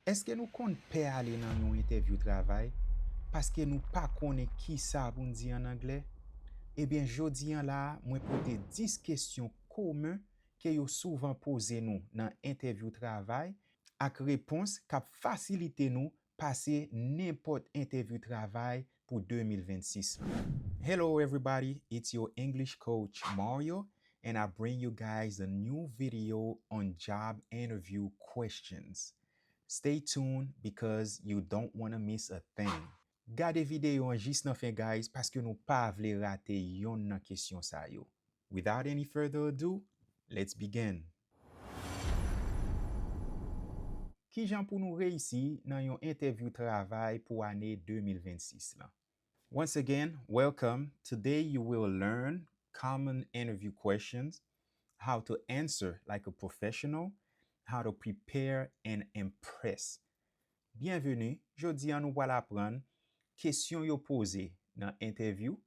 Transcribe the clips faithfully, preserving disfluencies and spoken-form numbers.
Èske nou konn pè ale nan yon entèvyou travay paske nou pa konnen kisa pou n di ann anglè? Ebyen, jodi a la a, mwen pote dis kesyon komen ke yo souvan poze nou nan entèvyou travay ak repons k ap fasilite nou pase nenpòt entèvyou travay pou de mil vennsis lan. Hello everybody, it's your English coach Mario, and I bring you guys a new video on job interview questions. Stay tuned because you don't wanna miss a thing. Gade videyo an jis nan fen, guys, paske nou pa vle rate yonn nan kesyon sa yo. Without any further ado, let's begin. Kijan pou nou reyisi nan yon entèvyou travay pou ane de mil vennsis lan? Once again, welcome. Today you will learn common interview questions, how to answer like a professional, how to prepare and impress. Byenveni, jodi a nou pral aprann kesyon yo poze nan entèvyou,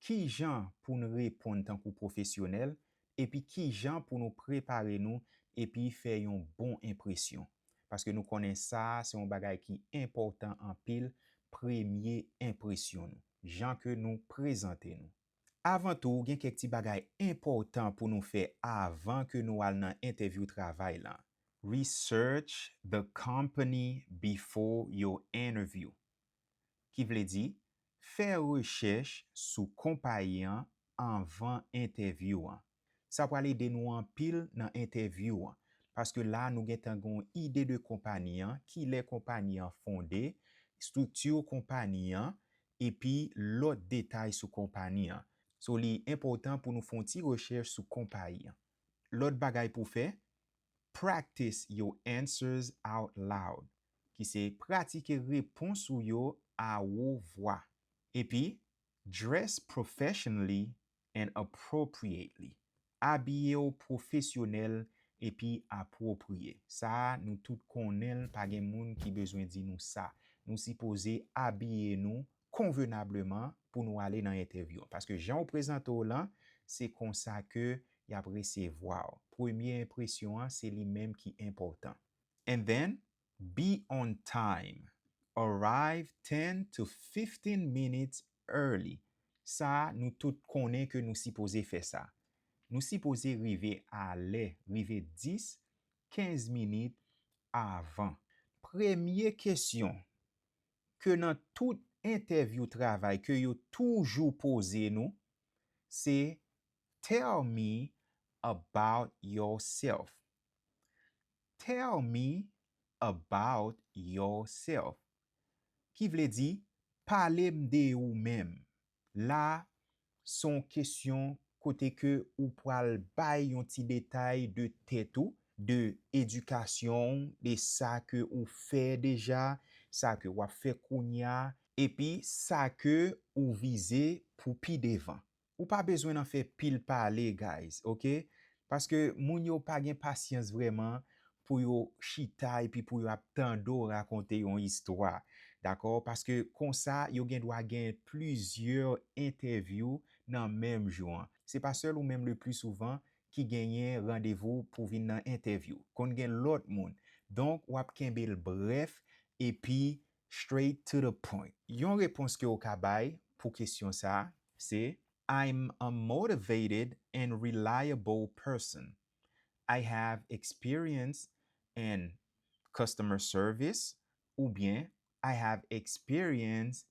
kijan pou n reponn tankou pwofesyonèl, epi kijan pou nou prepare nou epi fè yon bon enpresyon. Paske nou konnen sa a se yon bagay ki enpòtan anpil, premye enpresyon nou, jan ke nou prezante nou. Avan tou, gen kèk ti bagay enpòtan pou nou fè avan ke nou al nan entèvyou travay lan. Research the company before your interview. Ki vle di, fè rechèch sou konpayi an anvan entèvyou an. Sa pral ede nou anpil nan entèvyou an, paske la nou gentan gen yon ide de konpayi an, kilè konpayi an fonde, estrikti konpayi an, epi lòt detay sou konpayi an. So, li enpòtan pou nou fè yon ti rechèch sou konpayi an. Lòt bagay pou fè, practice your answers out loud, ki se pratike repons ou yo a wo vwa. Epi, dress professionally and appropriately. Abiye w pwofesyonèl epi apwopriye. Sa a, nou tout konnen l, pa gen moun ki bezwen di nou sa. Nou sipoze abiye nou konvenableman pou nou ale nan entèvyou an. Paske jan w prezante w lan, se konsa ke y ap resevwa w. Premye enpresyon an, se li menm ki enpòtan. And then, be on time. Arrive ten to fifteen minutes early. Sa a, nou tout konnen ke nou sipoze fè sa. Nou sipoze rive alè, rive dis, kenz minit avan. Premye kesyon ke nan tout entèvyou travay ke yo toujou poze nou, se, "Tell me about yourself." "Tell me about yourself." Ki vle di, "Pale m de ou menm." La, se yon kesyon kote ke ou pral bay yon ti detay de tèt ou, de edikasyon w, de sa ke ou fè deja, sa ke w ap fè kounye a, epi sa ke ou vize pou pi devan. Ou pa bezwen nan fè pil pale, guys, oke? Paske moun yo pa gen pasyans vrèman pou yo chita epi pou yo ap tande w rakonte yon istwa, dakò? Paske konsa, yo gen dwa gen plizyè entèvyou nan menm jou an. Se pa sèl ou menm, le pli souvan, ki genyen randevou pou vin nan entèvyou. Konn gen lòt moun. Donk, w ap kenbe l brèf epi straight to the point. Yon repons ke w ka bay pou kesyon sa a, se, "I'm a motivated and reliable person. I have experience in customer service," oubyen, "I have experience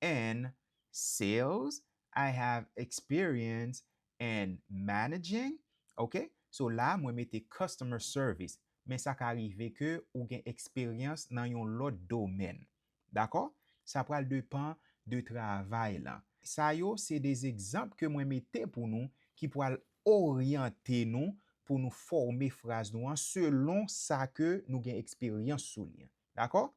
in sales. I have experience in managing." Oke? So la, mwen mete customer service. Men sa ka rive ke ou gen eksperyans nan yon lòt domèn. Dakò? Sa pral depann de travay lan. Sa yo se de egzanp ke mwen mete pou nou ki pral oryante nou pou nou fòme fraz nou an selon sa ke nou gen eksperyans sou li. Dakò?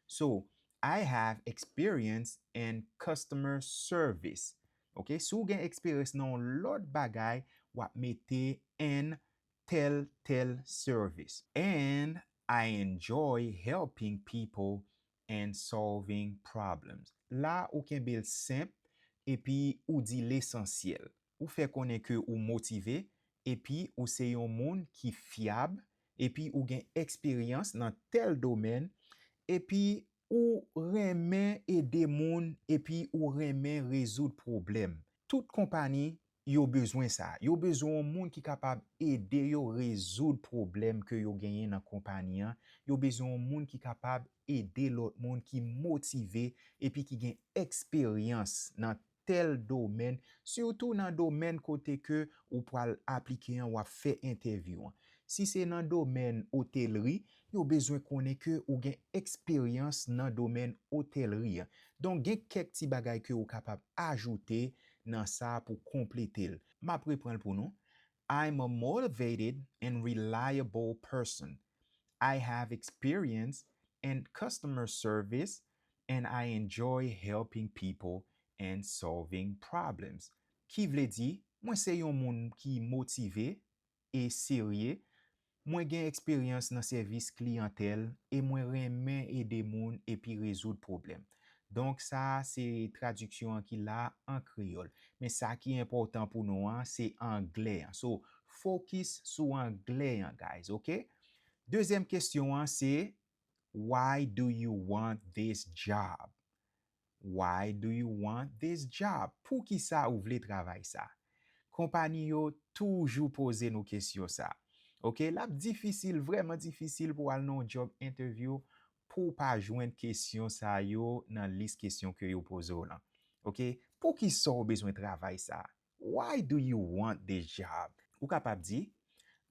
So, "I have experience in customer service." Oke? Si w gen eksperyans nan yon lòt bagay, w ap mete "in tèl, tèl service." "And I enjoy helping people and solving problems." La, ou kenbe l senp, epi ou di lesansyèl. Ou fè konnen ke ou motive, epi ou se yon moun ki fyab, epi ou gen eksperyans nan tèl domèn, epi ou renmen ede moun, epi ou renmen rezoud pwoblèm. Tout konpani, yo bezwen sa. Yo bezwen yon moun ki kapab ede yo rezoud pwoblèm ke yo genyen nan konpani an. Yo bezwen yon moun ki kapab ede lòt moun, ki motive, epi ki gen eksperyans nan tèl domèn, sitou nan domèn kote ke ou pral aplike an, w ap fè entèvyou an. Si se nan domèn otelri, yo bezwen konnen ke ou gen eksperyans nan domèn otelri an. Donk, gen kèk ti bagay ke ou kapab ajoute nan sa pou konplete l. M ap repran l pou nou. I'm a motivated and reliable person. I have experience in customer service and I enjoy helping people and solving problems. Ki vle di, mwen se yon moun ki motive e serye. Mwen gen eksperyans nan sèvis kliyantèl e mwen renmen ede moun epi rezoud pwoblèm. Donk, sa a se tradiksyon an ki la an kreyòl. Men sa ki enpòtan pou nou an, se anglè an. So, focus sou anglè an, guys, ok? Dezyèm kesyon an, se, Why do you want this job? Why do you want this job? Poukisa ou vle travay sa? Konpani yo toujou poze nou kesyon sa. Ok, l ap difisil, vrèman difisil pou w al nan yon job interview pou w pa jwenn kesyon sa yo nan lis kesyon ke yo poze w lan. Ok, poukisa w bezwen travay sa? Why do you want this job? Ou kapab di,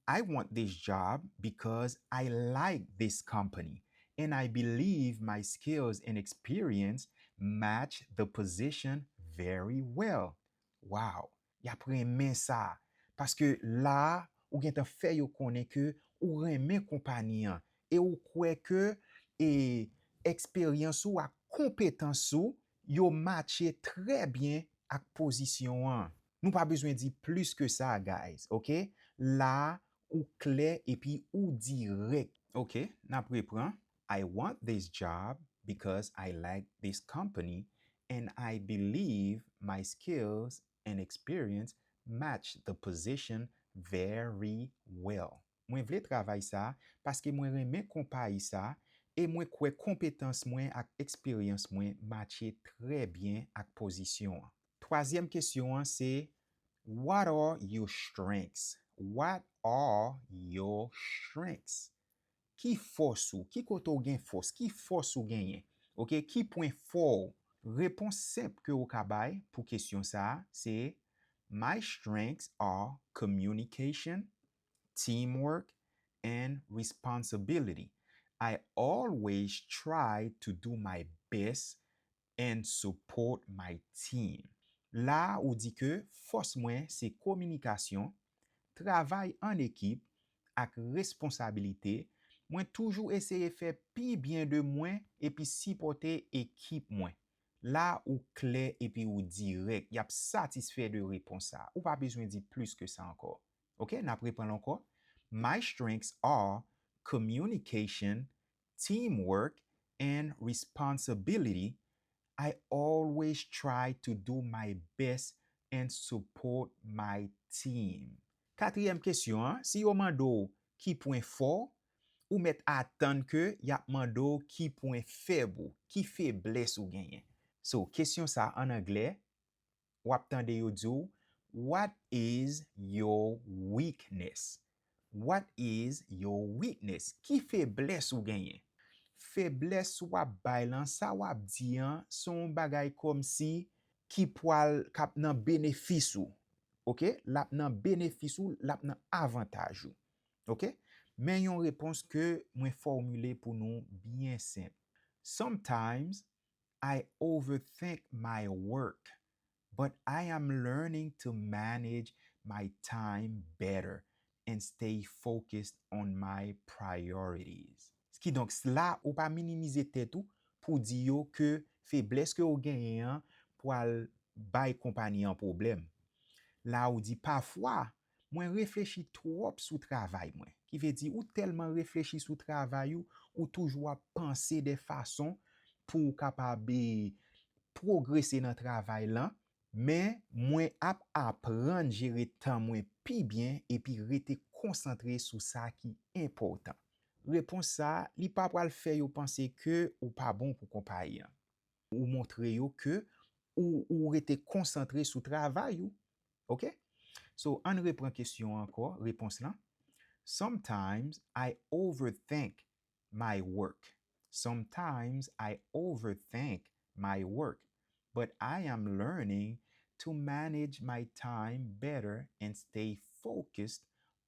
I want this job because I like this company and I believe my skills and experience match the position very well. Wow! Y ap renmen sa. Paske la, ou gentan fè yo konnen ke ou renmen konpani an e ou kwè ke e, eksperyans ou ak konpetans ou yo matche trè byen ak pozisyon an. Nou pa bezwen di plis ke sa, guys, ok? La, ou klè epi ou dirèk. Ok, n ap repran. I want this job because I like this company and I believe my skills and experience match the position very well. Mwen vle travay sa paske mwen renmen konpayi sa e mwen kwè konpetans mwen ak eksperyans mwen matche trè byen ak pozisyon an. Twazyèm kesyon an se, What are your strengths? What are your strengths? Ki fòs ou? Ki kote w gen fòs? Ki fòs ou genyen? Ok, ki pwen fò w? Repons senp ke w ka bay pou kesyon sa a se, My strengths are communication, teamwork, and responsibility. I always try to do my best and support my team. La a, ou di ke fòs mwen se kominikasyon, travay an ekip, ak responsabilite. Mwen toujou eseye fè pi byen de mwen epi sipòte ekip mwen. La a, ou klè epi ou dirèk. Y ap satisfè de repons sa a. Ou pa bezwen di plis ke sa ankò. Ok, n ap repran l ankò. My strengths are communication, teamwork, and responsibility. I always try to do my best and support my team. Katriyèm kesyon an, si yo mande w ki pwen fò w, ou mèt atann ke y ap mande w ki pwen fèb ou, ki feblès ou genyen. So, kesyon sa a an anglè, w ap tande yo di w, What is your weakness? What is your weakness? Ki feblès ou genyen? Feblès w ap bay lan, sa w ap di an, se yon bagay kòmsi ki pwal, k ap nan benefis ou. Ok? L ap nan benefis ou, l ap nan avantaj ou. Ok? Men yon repons ke mwen fòmile pou nou byen senp. Sometimes I overthink my work, but I am learning to manage my time better and stay focused on my priorities. Kidonk, la, ou pa minimize tèt ou pou di yo ke feblès ke ou genyen an pwal bay konpayi an pwoblèm. La, ou di, pafwa, mwen reflechi twòp sou travay mwen. Ki vle di, ou tèlman reflechi sou travay ou, ou toujou ap panse de fason pou w kapab, e, pwogrese nan travay lan, men mwen ap aprann jere tan mwen pi byen epi rete konsantre sou sa ki enpòtan. Repons sa, li pa pral fè yo panse ke ou pa bon pou konpayi an. Ou montre yo ke ou, ou rete konsantre sou travay ou. Oke? So, ann repran kesyon an ankò, repons lan. Sometimes I overthink my work. Sometimes I overthink my work, but I am learning to manage my time better and stay focused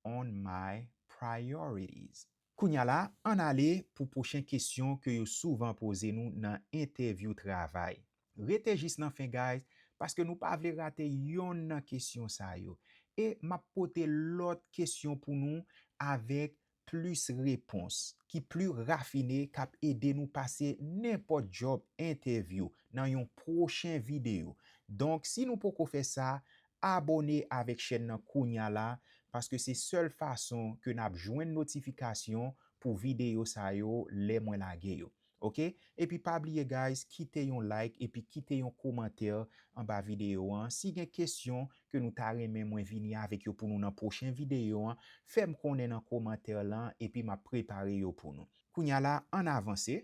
on my priorities. Kounye a la, ann ale pou pwochen kesyon ke yo souvan poze nou nan entèvyou travay. Rete jis nan fen, guys, paske nou pa vle rate yonn nan kesyon sa yo. E m ap pote lòt kesyon pou nou avèk plis repons ki pli rafine, k ap ede nou pase nenpòt djòb entèvyou nan yon pwochen videyo. Donk, si nou poko fè sa, abòne avèk chèn nan kounye a la, paske se sèl fason ke n ap jwenn notifikasyon pou videyo sa yo lè mwen lage yo. Oke? Epi pa bliye, guys, kite yon like epi kite yon kòmantè anba videyo an. Si gen kesyon ke nou ta renmen mwen vini avèk yo pou nou nan pwochen videyo an, fè m konnen nan kòmantè lan epi m ap prepare yo pou nou. Kounye a la, ann avanse.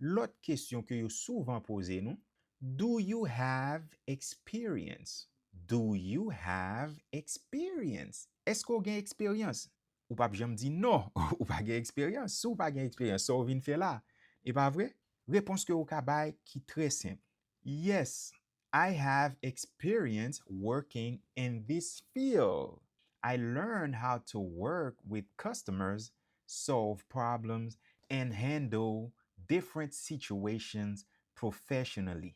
Lòt kesyon ke yo souvan poze nou, do you have experience? Do you have experience? Èske w gen eksperyans? Ou p ap janm di non, ou pa gen eksperyans. Si w pa gen eksperyans, sa w vin fè la? E pa vre? Repons ke w ka bay ki trè senp. Yes, I have experience working in this field. I learned how to work with customers, solve problems, and handle different situations professionally.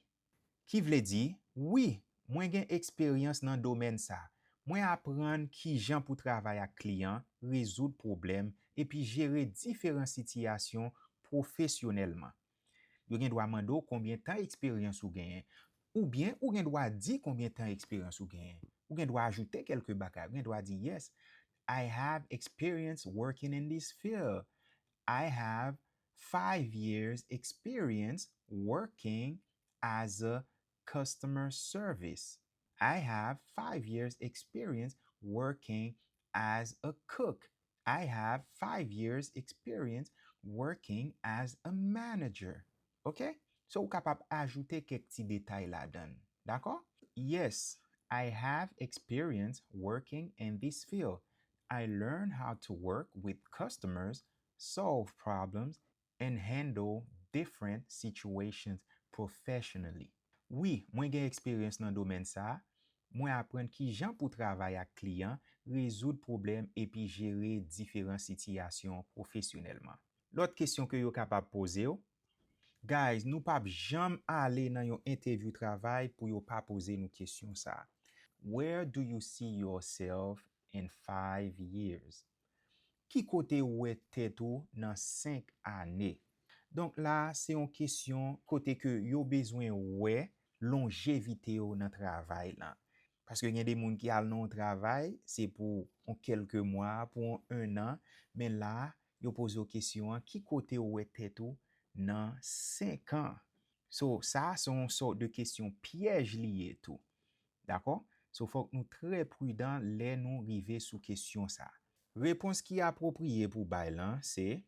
Ki vle di, wi, mwen gen eksperyans nan domèn sa. Mwen aprann kijan pou travay ak kliyan, rezoud pwoblèm, epi jere diferan sitiyasyon pwofesyonèlman. Yo gen dwa mande w konbyen tan eksperyans ou genyen, oubyen ou gen dwa di konbyen tan eksperyans ou genyen. Ou gen dwa ajoute kèlke bagay. Ou gen dwa di, yes, I have experience working in this field. I have five years experience working as a customer service. I have five years experience working as a cook. I have five years experience working as a manager. Oke? So, ou kapab ajoute kèk ti detay ladan l. Dakò? Yes, I have experience working in this field. I learned how to work with customers, solve problems, and handle different situations professionally. Wi, mwen gen eksperyans nan domèn sa a. Mwen aprann kijan pou travay ak kliyan, rezoud pwoblèm epi jere diferan sitiyasyon pwofesyonèlman. Lòt kesyon ke yo kapab poze w, guys, nou p ap janm ale nan yon entèvyou travay pou yo pa poze nou kesyon sa a. Where do you see yourself in five years? Ki kote ou wè tèt ou nan senk ane? Donk la, se yon kesyon kote ke yo bezwen wè lonjevite w nan travay lan. Paske gen de moun ki al nan yon travay, se pou yon kèlke mwa, pou yon ennan, men la, yo poze w kesyon an, ki kote ou wè tèt ou nan senk an? So, sa, se yon sòt de kesyon pyèj li ye tou. Dakò? So, fòk nou trè pridan lè nou rive sou kesyon sa. Repons ki apwopriye pou bay lan, se,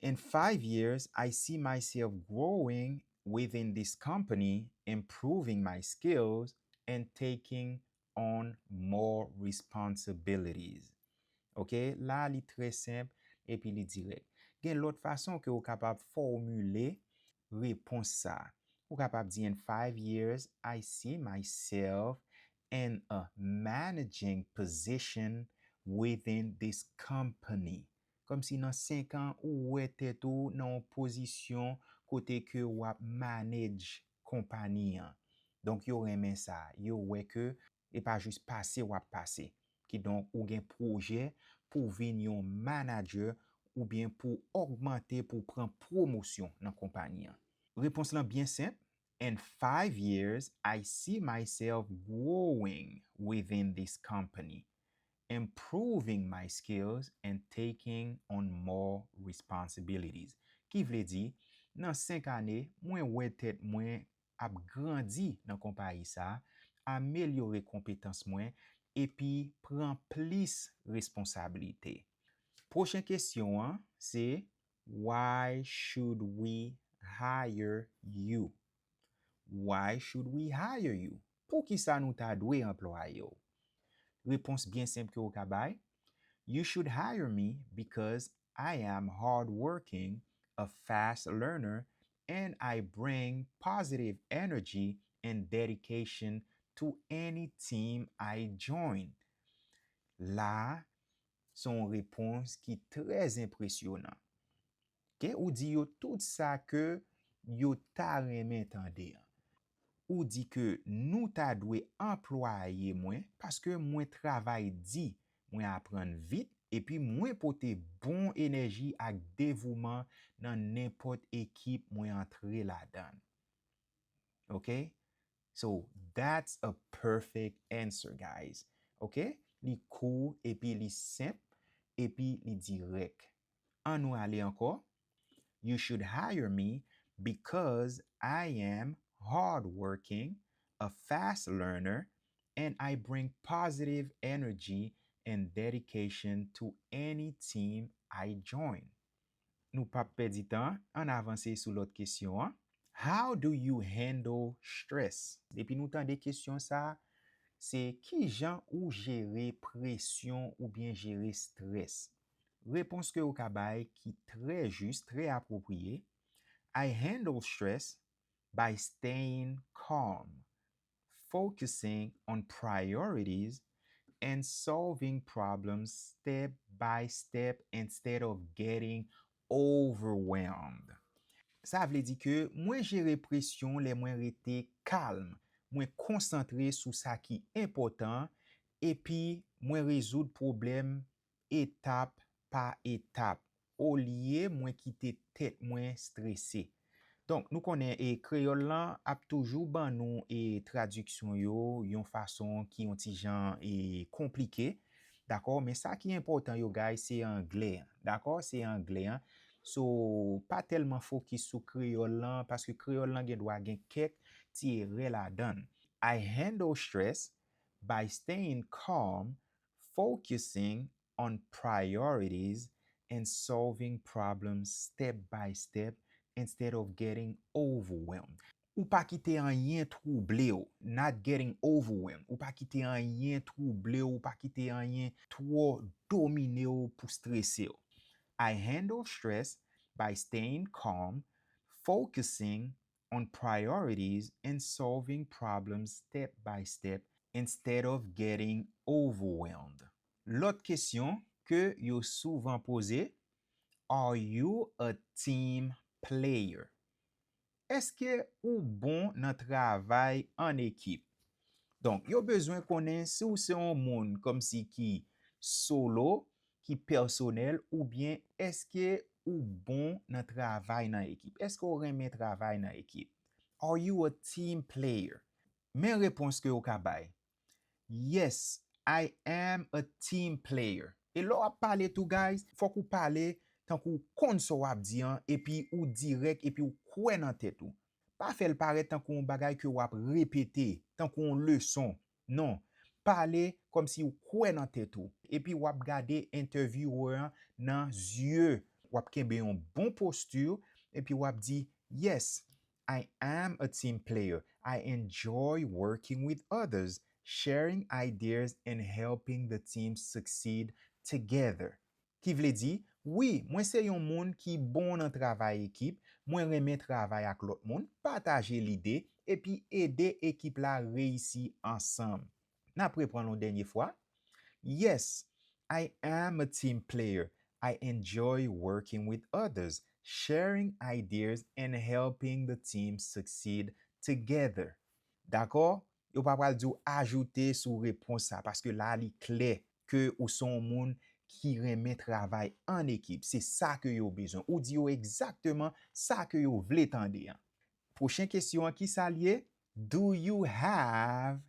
in five years, I see myself growing within this company, improving my skills, and taking on more responsibilities. Oke, la li trè senp epi li dirèk. Gen lòt fason ke ou kapab fòmile repons sa. Ou kapab di, in five years, I see myself in a managing position within this company. Kòmsi nan senk an, ou wè tèt ou nan yon pozisyon kote ke w ap manage konpayi an. Donk, yo renmen sa. Yo wè ke e pa jis pase w ap pase. Kidonk, ou gen pwojè pou w vin yon manager oubyen pou w ogmante, pou w pran pwomosyon nan konpayi an. Repons lan byen senp. In five years, I see myself growing within this company, improving my skills and taking on more responsibilities. Ki vle di, nan senk ane, mwen wè tèt mwen ap grandi nan konpayi sa a, amelyore konpetans mwen, epi pran plis responsablite. Pwochen kesyon an, se, why should we hire you? Why should we hire you? Poukisa nou ta dwe anplwaye w? Repons byen senp ke w ka bay, you should hire me because I am hardworking, a fast learner, and I bring positive energy and dedication to any team I join. La, se yon repons ki trè enpresyonan. Oke, ou di yo tout sa ke yo ta renmen tande an. Ou di ke nou ta dwe anplwaye mwen paske mwen travay di, mwen aprann vit, epi mwen pote bon enèji ak devouman nan nenpòt ekip mwen antre ladan l. Oke? So, that's a perfect answer, guys. Oke? Li kou, epi li senp, epi li dirèk. Ann nou ale ankò. You should hire me because I am hardworking, a fast learner, and I bring positive energy and dedication to any team I join. Nou p ap pèdi tan, ann avanse sou lòt kesyon an. How do you handle stress? Depi nou tande kesyon sa a, se kijan ou jere presyon oubyen jere strès? Repons ke ou ka bay ki trè jis, trè apwopriye, I handle stress by staying calm, focusing on priorities, and solving problems step by step instead of getting overwhelmed. Sa vle di ke mwen jere presyon lè mwen rete kalm, mwen konsantre sou sa ki enpòtan, epi mwen rezoud pwoblèm etap pa etap, olye mwen kite tèt mwen strese. Donk, nou konnen e kreyòl lan ap toujou ban nou e tradiksyon yo yon fason ki yon ti jan e konplike. Dakò? Men sa ki enpòtan yo, guys, se anglè an. Dakò? Se anglè an. So, pa tèlman fokis sou kreyòl lan, paske kreyòl lan gen dwa gen kèk ti erè ladan l. I handle stress by staying calm, focusing on priorities and solving problems step by step instead of getting overwhelmed. Ou pa kite anyen twouble w, not getting overwhelmed. Ou pa kite anyen twouble w, ou pa kite anyen twò domine w pou strese w. I handle stress by staying calm, focusing on priorities and solving problems step by step instead of getting overwhelmed. Lòt kesyon ke yo souvan poze, are you a team player? Èske ou bon nan travay an ekip? Donk, yo bezwen konnen si w se yon moun kòmsi ki solo, ki pèsonèl, oubyen èske ou bon nan travay nan ekip? Èske w renmen travay nan ekip? Are you a team player? Men repons ke w ka bay. Yes, I am a team player. E lè w ap pale tou, guys, fòk ou pale tankou w konn sa w ap di an, epi ou dirèk, epi ou kwè nan tèt ou. Pa fè l parèt tankou yon bagay ke w ap repete, tankou yon leson. Non. Pale kòmsi w kwè nan tèt ou. Epi w ap gade interviewer an nan zye. W ap kenbe yon bon posti, epi w ap di, yes, I am a team player. I enjoy working with others, sharing ideas and helping the team succeed together. Ki vle di, wi, mwen se yon moun ki bon nan travay ekip, mwen renmen travay ak lòt moun, pataje lide, epi ede ekip la reyisi ansanm. N ap reprann yon dènye fwa. Yes, I am a team player. I enjoy working with others, sharing ideas and helping the team succeed together. Dakò? Yo pa pral di w ajoute sou repons sa, paske la li klè ke ou se yon moun ki renmen travay an ekip. Se sa ke yo bezwen. Ou di yo egzakteman sa ke yo vle tande an. Pwochen kesyon an, ki sa l ye? Do you have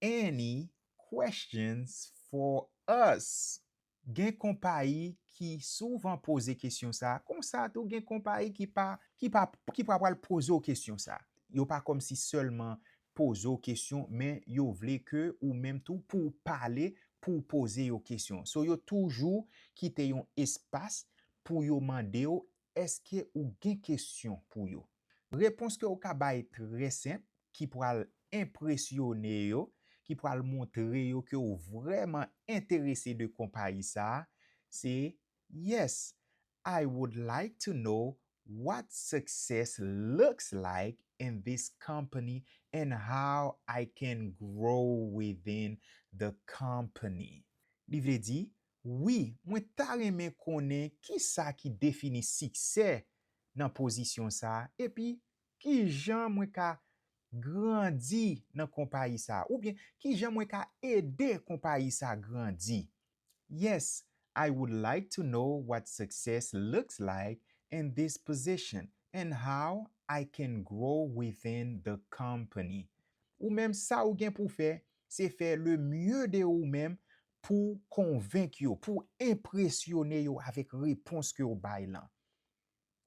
any questions for us? Gen konpayi ki souvan poze kesyon sa. Konsa tou, gen konpayi ki pa, ki pa, ki pa pral poze w kesyon sa. Yo pa kòmsi sèlman poze w kesyon, men yo vle ke ou menm tou pou w pale, pou w poze yo kesyon. So, yo toujou kite yon espas pou yo mande w èske ou gen kesyon pou yo. Repons ke w ka bay trè senp, ki pral enpresyone yo, ki pral montre yo ke w vrèman enterese de konpayi sa a, se, "Yes, I would like to know what success looks like in this company and how I can grow within the company." Li vle di, "Wi, mwen ta renmen konnen ki sa ki defini siksè nan pozisyon sa a, epi ki jan mwen ka grandi nan konpayi sa a, oubyen ki jan mwen ka ede konpayi sa a grandi." "Yes, I would like to know what success looks like in this position and how I can grow within the company." Ou menm, sa ou gen pou fè, se fè le mieux de ou menm pou konvenk yo, pou enpresyone yo avèk repons ke w bay lan.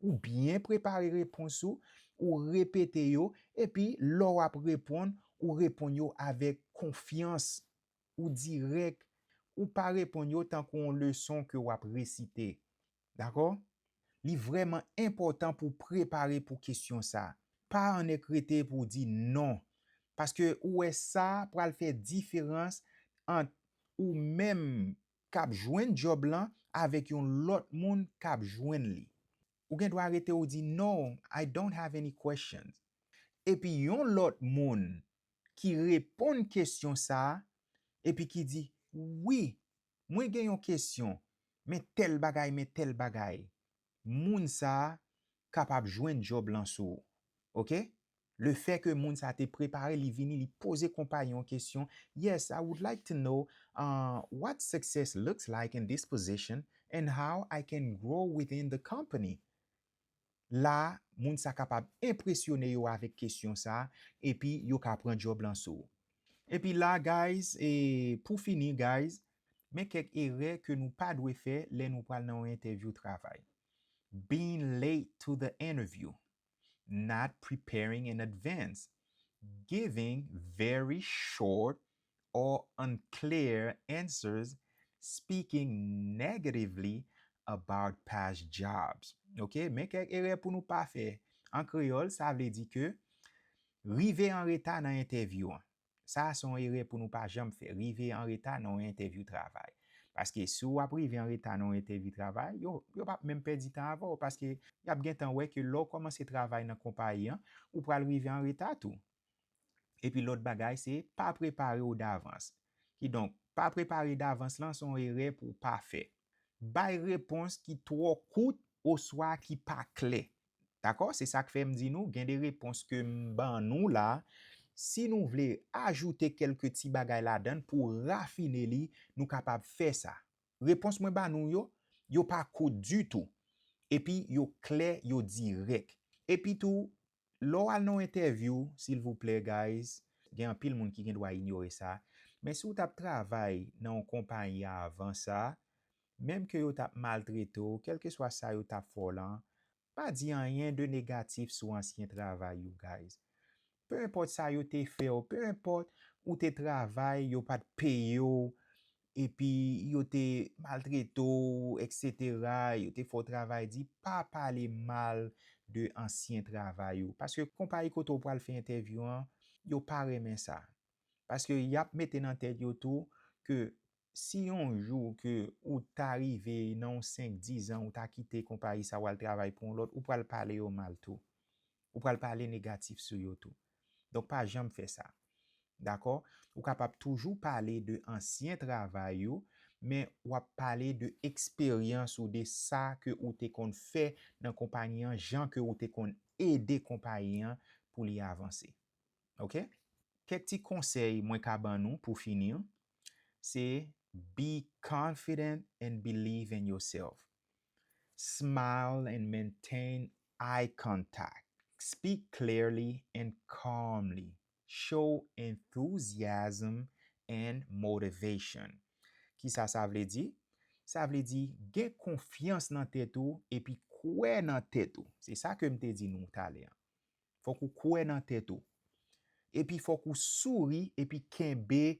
Ou byen prepare repons ou, ou repete yo, epi lè w ap reponn, ou reponn yo avèk konfyans, ou dirèk, ou pa reponn yo tankou yon leson ke w ap resite. Dakò? Li vrèman enpòtan pou w prepare pou kesyon sa a. Pa annik rete pou w di non. Paske ou wè sa pral fè diferans ant ou menm k ap jwenn djòb lan avèk yon lòt moun k ap jwenn li. Ou gen dwa rete ou di, "No, I don't have any questions." Epi yon lòt moun ki reponn kesyon sa a, epi ki di, "Wi, mwen gen yon kesyon, men tèl bagay, men tèl bagay." Moun sa a kapab jwenn djòb lan sou ou. Oke? Le fè ke moun sa a te prepare, li vini, li poze konpayi yon kesyon, "Yes, I would like to know uh, what success looks like in this position and how I can grow within the company." La, moun sa kapab enpresyone yo avèk kesyon sa, epi yo ka pran djòb lan sou ou. Epi la, guys, e pou fini, guys, men kèk erè ke nou pa dwe fè lè nou pral nan yon entèvyou travay. Being late to the interview, not preparing in advance, giving very short or unclear answers, speaking negatively about past jobs. Oke, men kèk erè pou nou pa fè. An kreyòl, sa vle di ke rive an reta nan entèvyou an. Sa a se yon erè pou nou pa janm fè, rive an reta nan yon entèvyou travay. Paske si w ap rive an reta nan yon entèvyou travay, yo, yo p ap menm pèdi tan avè w, paske y ap gentan wè ke lè w kòmanse travay nan konpayi an, ou pral rive an reta tou. Epi lòt bagay, se pa prepare w davans. Kidonk, pa prepare davans lan se yon erè pou w pa fè. Bay repons ki twò kout oswa ki pa klè. Dakò? Se sa k fè m di nou, gen de repons ke m ban nou la. Si nou vle ajoute kèlke ti bagay ladan l pou rafine li, nou kapab fè sa. Repons mwen ba nou yo, yo pa kout ditou. Epi yo klè, yo dirèk. Epi tou, lè w al nan yon entèvyou, silvouplè, guys, gen anpil moun ki gen dwa inyore sa. Men si w t ap travay nan yon konpayi avan sa, menm ke yo t ap maltrete w, kèlkeswa sa yo t ap fè w lan, pa di anyen de negatif sou ansyen travay yo, guys. Pe enpòt sa yo te fè w, pe enpòt ou te travay, yo pa t peye w, epi yo te maltrete w, etsetera, yo te fè w travay di, pa pale mal de ansyen travay ou. Paske konpayi kote w pral fè entèvyou an, yo pa renmen sa. Paske y ap mete nan tèt yo tou ke si yon jou ke ou ta rive nan yon senk, diz an, ou ta kite konpayi sa, w al travay pou yon lòt, ou pral pale yo mal tou. Ou pral pale negatif sou yo tou. Donk, pa janm fè sa. Dakò? Ou kapab toujou pale de ansyen travay ou, men w ap pale de eksperyans ou, de sa ke ou te konn fè nan konpayi an, jan ke ou te konn ede konpayi an pou li avanse. Oke? Kèk ti konsèy mwen ka ban nou pou fini, se be confident and believe in yourself. Smile and maintain eye contact. Speak clearly and calmly. Show enthusiasm and motivation. Kisa sa vle di? Sa vle di gen konfyans nan tèt ou epi kwè nan tèt ou. Se sa ke m te di nou talè a. Fòk ou kwè nan tèt ou. Epi fòk ou souri epi kenbe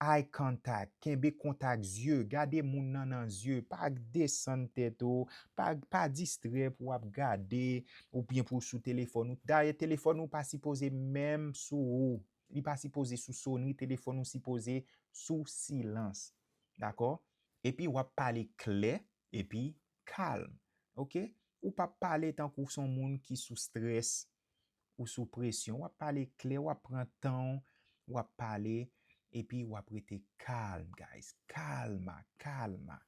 eye contact, kenbe kontak zye, gade moun nan nan zye, pa desann tèt ou, pa, pa distrè pou w ap gade, oubyen pou w sou telefòn ou. Dayè, telefòn ou pa sipoze menm sou ou. Li pa sipoze sou sonri, telefòn ou sipoze sou silans. Dakò? Epi w ap pale klè, epi kalm. Oke? Ou p ap pale tankou w se yon moun ki sou strès ou sou presyon. W ap pale klè, w ap pran tan w, w ap pale, epi w ap rete kalm, guys. Kalma, kalma.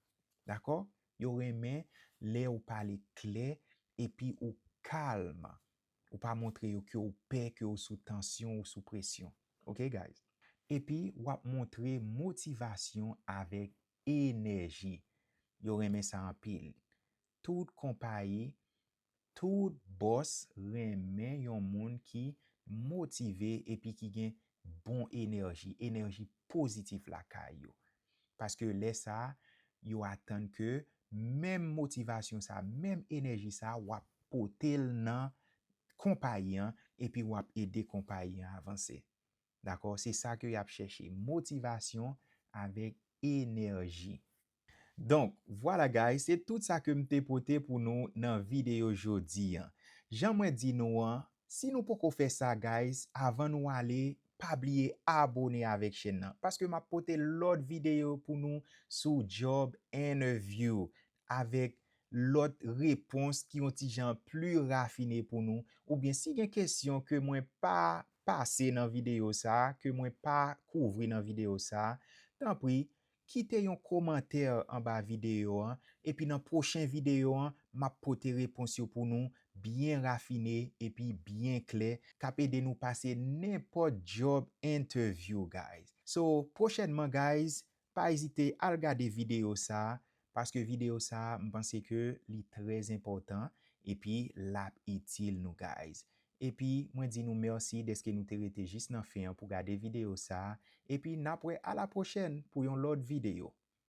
Dakò? Yo renmen lè ou pale klè epi ou kalm. Ou pa montre yo ke ou pè, ke ou sou tansyon, ou sou presyon. Oke, guys? Epi w ap montre motivasyon avèk enèji. Yo renmen sa anpil. Tout konpayi, tout bòs renmen yon moun ki motive epi ki gen bon enèji, enèji pozitif lakay yo. Paske lè sa a, yo atann ke menm motivasyon sa a, menm enèji sa a, w ap pote l nan konpayi an, epi w ap ede konpayi an avanse. Dakò? Se sa ke y ap chèche, motivasyon avèk enèji. Donk, vwala, guys, se tout sa ke m te pote pou nou nan videyo jodi an. Jan mwen di nou an, si nou poko fè sa, guys, avan nou ale, pa bliye abone avèk chèn nan, paske m ap pote lòt videyo pou nou sou job interview avèk lòt repons ki yon ti jan pli rafine pou nou, oubyen si gen kesyon ke mwen pa pase nan videyo sa a, ke mwen pa kouvri nan videyo sa a, tanpri, kite yon kòmantè anba videyo an, epi nan pwochen videyo an, m ap pote repons yo pou nou byen rafine epi byen klè, k ap ede nou pase nenpòt job interview, guys. So, pwochènman, guys, pa ezite al gade videyo sa a, paske videyo sa a, m panse ke li trè enpòtan, epi l ap itil nou, guys. Epi, mwen di nou mèsi dèske nou te rete jis nan fen an pou gade videyo sa a, epi n ap wè a la pwochèn pou yon lòt videyo.